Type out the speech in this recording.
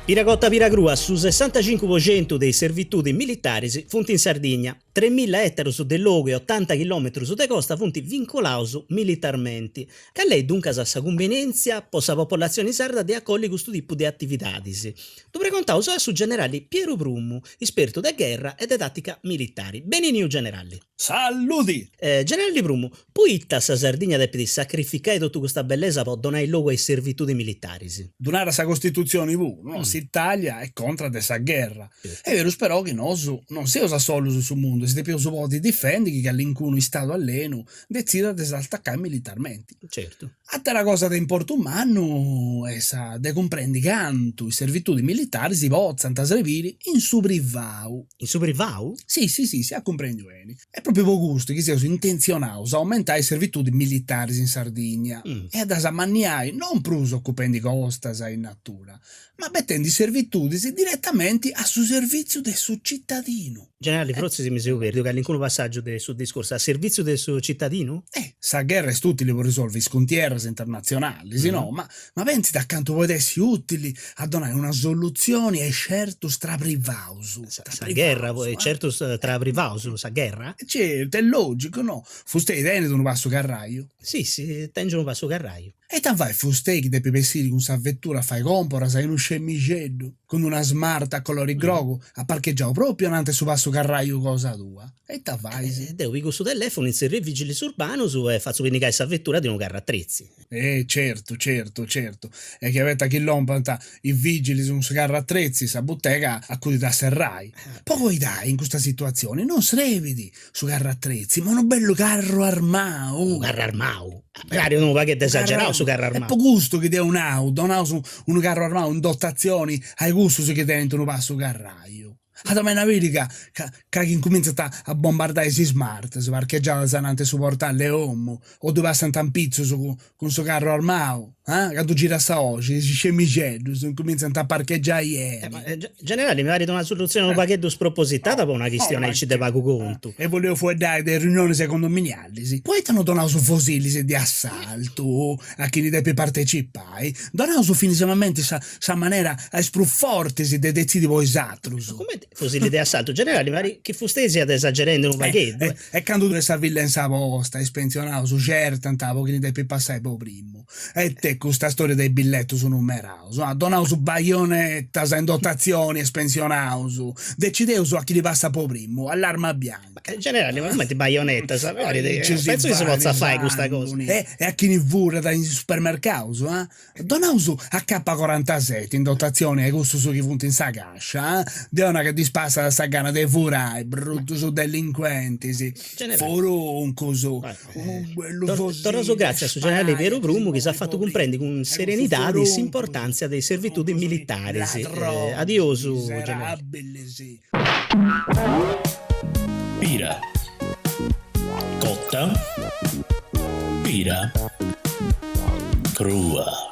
Pira cotta pira crua, su sessantacincu po centu de is servitudis militaris funt in Sardigna. Tremilla etarus de logu e otanta chilometrus de costa funt vincolaus militarmenti. Cali est duncas sa cumbenientzia po sa popolatzioni sarda de acolli custu tipu de atividadis? Ddu pregontaus a su generali Pieru Prumu, ispertu de gherra e de tatica militari. Beneniu generali. Saludi! Generali Prumu, poita sa Sardigna depit sacrificai totu custa bellesa po donai logu a is servitudis militaris? Ddu narat sa Costitutzioni puru, no? S'Italia est contra de sa gherra. Est berus però chi nosu non seus a solus in su mundu e si depeus podi difendi chi calincunu istadu allenu detzidat de s'atacai militarmenti. Certu. Àtera cosa de importu mannu est sa de cumprendi cantu is servitudis militaris potzant srebiri in su privau. In su privau? Si, si, si, si at cumprendiu beni. Est pròpriu po custu chi seus intentzionaus a aumentai is servitudis militaris in Sardigna e a ddas amanniai non prus ocupendi costas e natura, ma betendi is servitudis diretamenti a su servìtziu de su citadinu. Generali, fortzis mi seu perdiu calincunu passàgiu de su discursu, a servìtziu de su citadinu? Eh, sa gherra est ùtili po risolvi is cuntierras internatzionalis, no? Ma ma pentzit a cantu podit essi ùtili a donai una solutzioni a is certus tra privaus. Sa gherra, certus tra privaus, sa gherra? Certu, est lògicu, no? Fustei tenit unu passu carraiu? Si, si, tèngiu unu passu carraiu. E ita fait fustei chi depit bessiri cun sa vetura a fai comporas e unu scemixeddu, cun una smart a colori grogu, at parchegiau propriu ananti 'e su passu carraiu cosa tua? E ita fais? Deu pigu su telefonu, intzerriu is vigilis urbanus e fatzu pinnigai sa vetura de unu carru atretzi. Eh certu, certu, certu. E chi abetat chi lompant is vigilis cun su carru atretzi, sa butega acudit a serrai. Po coidai in custa situatzioni non srebit Su carru atretzi, ma unu bellu carru armau! Unu carru armau? Parit unu pagheddu esagerau su carru armau. Est po custu chi deu nau, donaus unu carru armau in dotatzioni a cussus chi tenint unu passu carraiu. At mai a biri ca ca chi incumintzant a bombardai is smarts parchegiadas ananti 'e su portali 'e 'omu o ddu passant in pitzus cun su carru armau, ah? Candu girat sa 'oxi, is scemixeddus incumintzant a parchegiai 'eni. Generali, mi parit una solutzioni unu pagheddu spropositada po una chistioni aici de pagu contu. E boleus fueddai de riunionis condominialis, poita no donaus fosilis de assaltu a chini depit partecipai? Donaus finisimamenti sa sa manera a is prus fortis de detzidi po is atrus. Cumenti Fusili de assaltu generali, parit chi fustei siat esagerendi unu pagheddu. E candu ddu est sa filla in sa posta, is pentzionaus certant po chini depit passai po primu. E te custa storia de is billetus numeraus. Ah, donaus baionetas in dotatzioni a is pentzionaus. Decideus a chini passat po primu, all'arma bianca. Generali, ma cumenti baionetas? Pentzu chi si potzat fai custa cosa. E a chini furat in is supermercaus, ah? Donaus AK corantaseti in dotatzioni a cussus chi funt in sa càscia, de una ca ddis passat sa gana de furai, brutus delincuentis, furuncus, unu bellu fosili. Torraus gràtzias a su generali Pieru Prumu chi s'at fatu cumprendi cun serenidadi s'importàntzia de is servitudis militaris. Adiosu generali. Pira cotta, pira crua.